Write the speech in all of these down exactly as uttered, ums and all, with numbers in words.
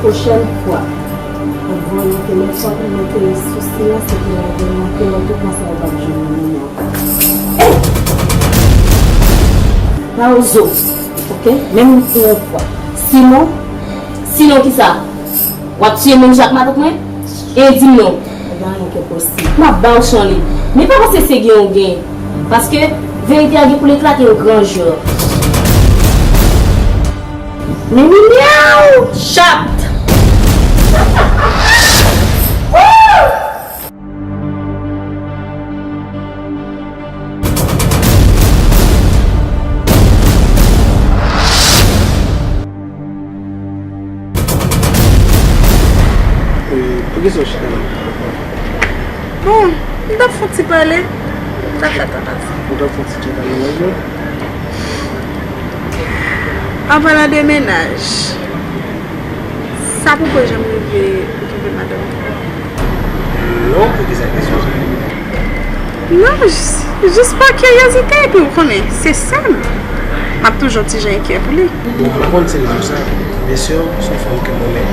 Pwochèn fwa, anvan yon telefòn mete sou silans epi lage nan kè w, tout sa w p ap jwenn nan men ankò. Ey! Mawozo, oke? Menm pou yon fwa. Sinon, sinon kisa? W ap tiye moun chak matant mwen? E di m non. Pa gen anyen ki enposib. M ap ba w chan li. Men pa panse se gen ou gen. Paske verite a gen pou l eklate yon gran jou. Men milyè w! Chat! E, poukisa w chita la? Bon, m t ap fè yon ti pale. M t ap fè tan pase. Ou t ap fè yon ti pale, wi. An palan de mennaj, sa poko janm rive ou twonpe madanm ou? Non, poukisa kesyon sa? Non, jis, jis pa kiryozite, epi ou konnen, se sè m. M ap toujou yon ti jan enkyè pou li. Bon, m pa konn si l di w sa, men sè w se yon fanm ke m renmen.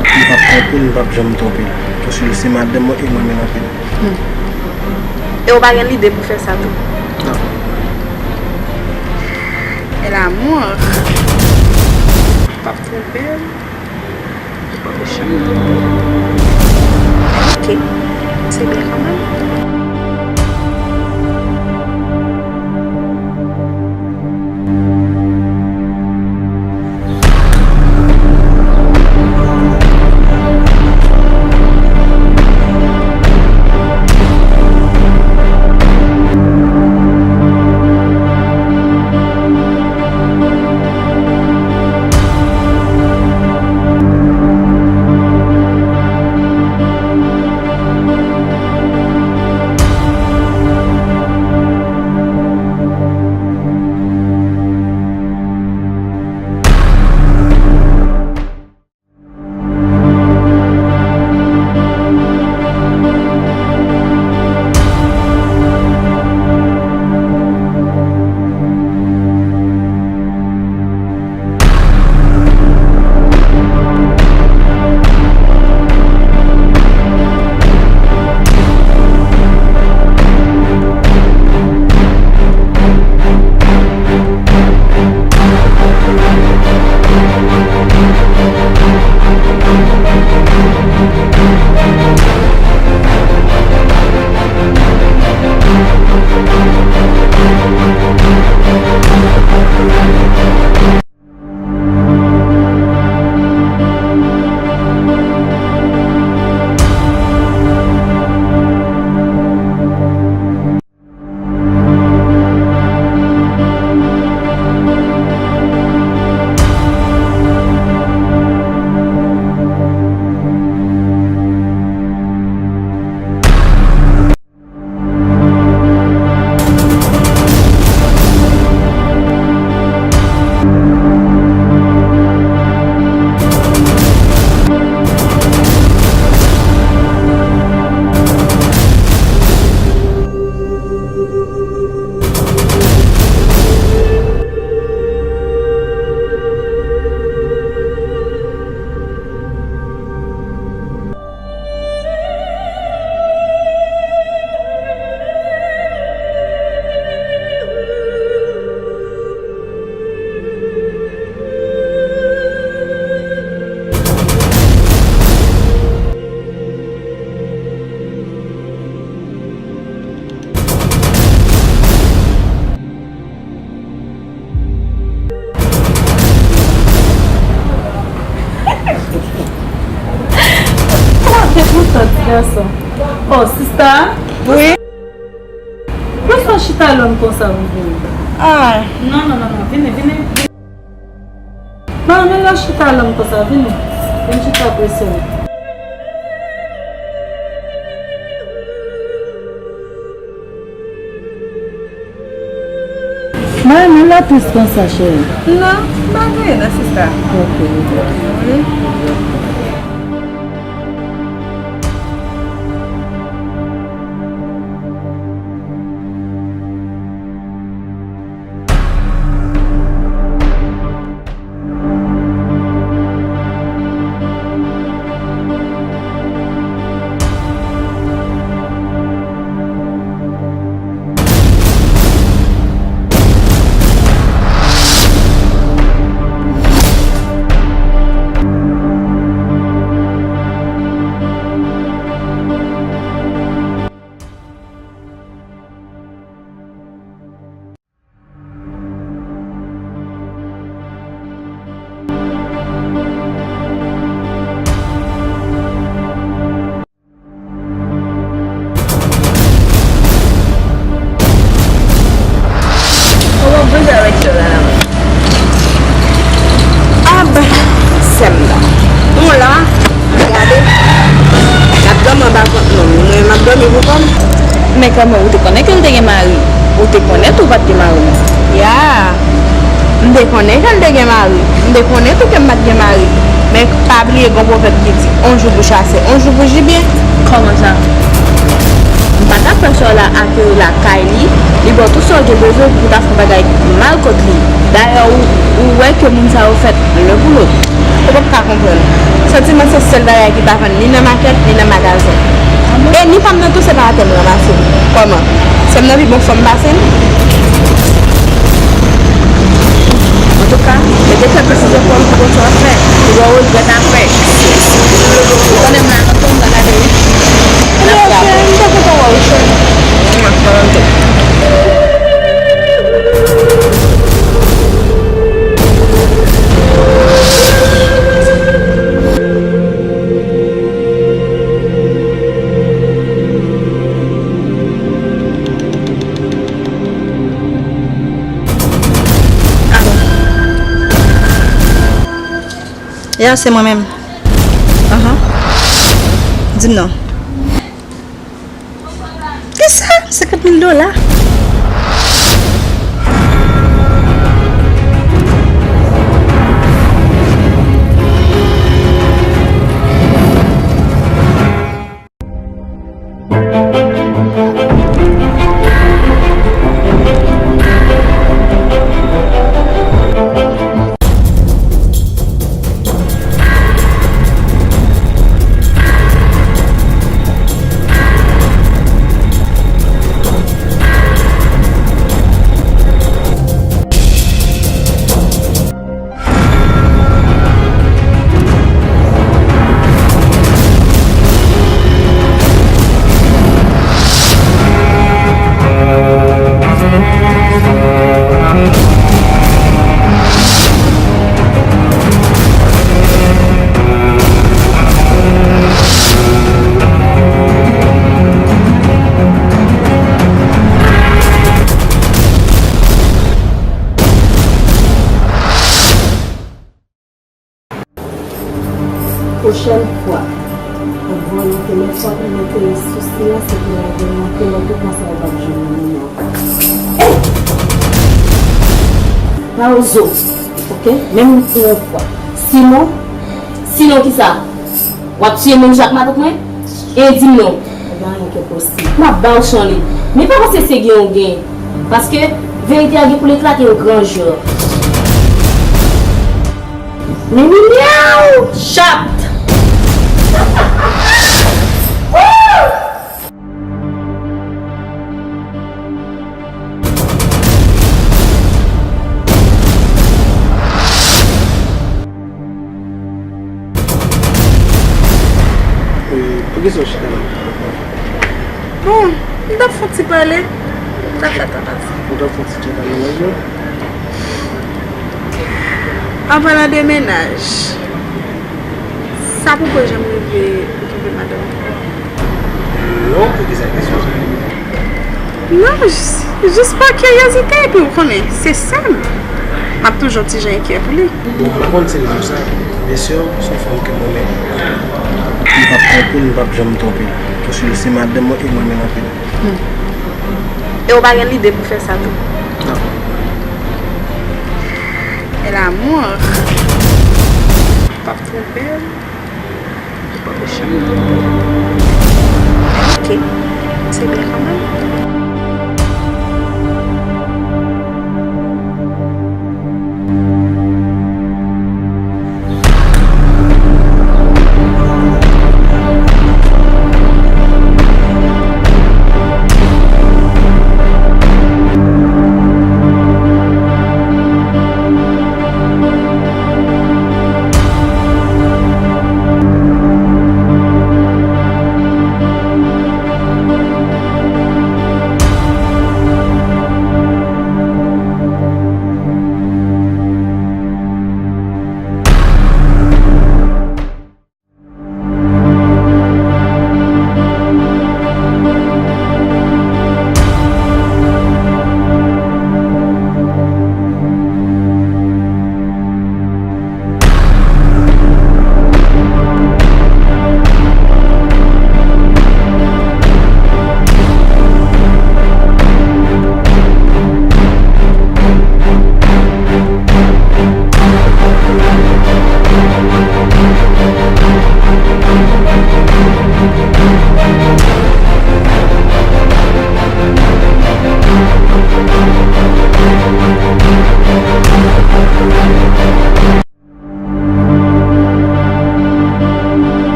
M p ap twonpe l, m p ap janm twonpe l. Paske se madanm mwen e m renmen l anpil. Hmm. E ou pa gen lide pou fè sa tou? Non. E l'amour. M p ap twonpe l. Ok, se byen kanmenm. Poutan, ti gason. Oh, sista. Wi. Poukisa w chita lòn konsa pou vini? Ah. Non, non, non, non. Vini, vini. Non, men lè w chita lòn konsa, vini. Vin chita prese m. Mwen, nou la plis konsa, cheri. Non, pa gen, non, sista. Ok. Wi. Kòman w bezwen avèk sè w la la menm? Ah ben, sè m nan. Nou la, gade. N ap dòmi anba kont nonm. Mwen, m ap dòmi pou kò m. Men kanmenm, ou te konnen ke l te gen mari. Ou te konnen tou ou pa t gen mari. Ya. M te konnen ke l te gen mari. M te konnen tou ke m pa t gen mari. Men pa bliye gon pwovèb ki di, on jou pou chasè, on jou pou jibye. Kòman sa? M pa ta kwè sè w la akeyi w lakay li, li ba w tout sa w te bezwen pou w ta fè bagay mal kont li. Dayè, ou, ou wè ke moun sa yo fèt len pou lòt. Ou p ap ka konprann. Santiman se sèl bagay ki pa vann ni nan makèt, ni nan magazen. E ni pa m nan tou, se pa atè m ranmase l. Kòman? Sè m nan pi bon fanm pase m? Antouka, mete kè w sou zepòl pou konsa w ap fè. Ou wè w regrèt apre. Ou konnen m la nan ton m nan gade wi. N ap fè apre. M te kontan wè w, cheri. Mwen, mwen, mwen. Ya, se mwen menm. Ahan. Di m non. Kisa? Senkant mil dola? Pwochèn fwa, volonte, men fòk ou mete sou silans epi lage m nan ke lè tout konsa ou p ap jwenn nan men mwen ankò. Ey! Mawozo, oke? Menm pou yon fwa. Sinon, sinon kisa? W ap tiye menm jan ak matant mwen? E di m non. Pa gen anyen ki enposib. M ap ba w chan li. Men pa panse se gen ou gen. Paske verite a gen pou l eklate yon gran jou. Men myaw! Chat! E, poukisa w chita la? Bon, m t ap fè yon ti pale. M t ap fè yon ti pale. Ou t ap fè yon ti pale nan lajou? An palan de mennaj, sa poko janm rive ou twouve madanm ou? Non, jis, jis pa kiryozite, epi w konnen, se sè m. M ap toujou yon ti jan enkyè pou li. Bon, m pa konn si l menm sa. Byen si, se yon fanm ke m renmen. M p ap twonpe l, m p ap janm twonpe l. Paske se madanm mwen e m renmen l anpil. E w pa gen lide pou fè sa tou? Non. E l'amour. P ap twonpe l. Ok. Se byen kanmenm.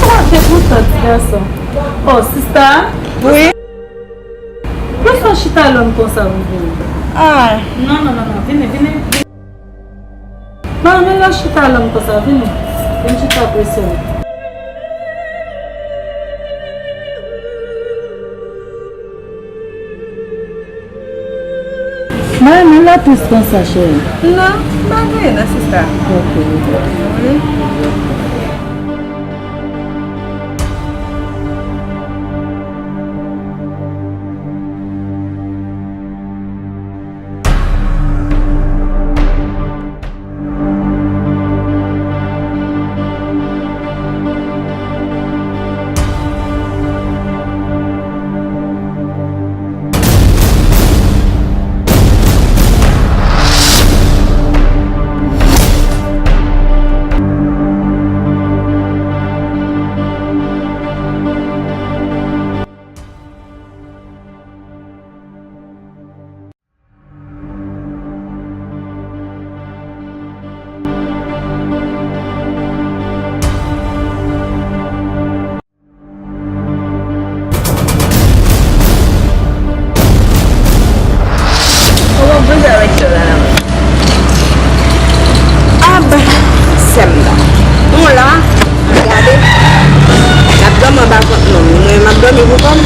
Kòman fè kontan, ti gason? Oh, sista? Wi. Poukisa w chita lòn konsa pou vini? Ah. Non, non, non, non. Vini, vini, vini. Non, men lè w chita lòn konsa, vini. Vin chita prese m. Mwen, men lè w tris konsa, cheri. Non, m pa gen anyen non, sista. Ok. Wi. Ou wè bezwen avèk sè w la la mwen. Ab, sè m nan. Nou la, gade. N ap dòmi anba vant nonm li. Mwen, m ap dòmi pou kò m.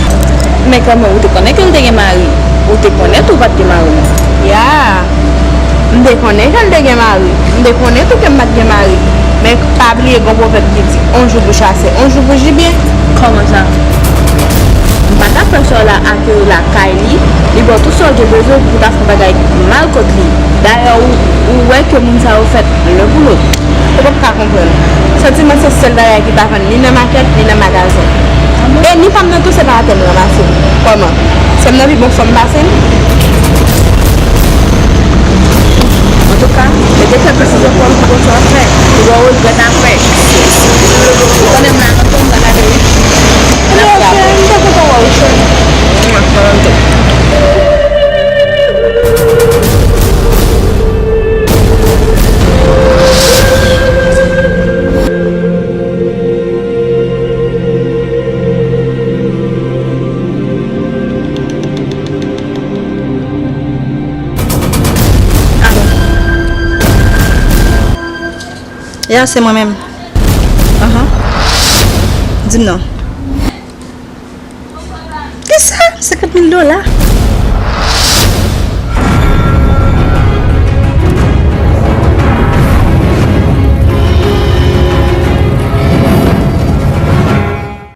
Men kanmenm, ou te konnen ke l te gen mari. Ou te konnen tou ou pa t gen mari. Ya. M te konnen ke l te gen mari. M te konnen tou ke m pa t gen mari. Men pa bliye gon pwovèb ki di, on jou pou chasè, on jou pou jibye. Kòman sa? M Madam Pressure la akeyi w lakay li, li ba w tout sa w gen bezwen pou w ta fè bagay mal kont li. Dayè, ou, ou wè ke moun sa yo fèt len pou lòt. Ou p ap ka konprann. Santiman se sèl bagay ki pa vann ni nan makèt, ni nan magazen. E ni pa m nan tou, se pa atè m ranmase l. Kòman? Sè m nan pi bon fanm pase m? Antouka, mete kèk ti zepòl pou konsa w ap fè. Ou wè w regrèt apre. Ou konnen m la nan ton m nan gade wi. N ap frape. M te kontan wè w cheri. Mwen kontan tou. Ya, se mwen menm. Ahan. Di m non. Kisa? Senkant mil dola?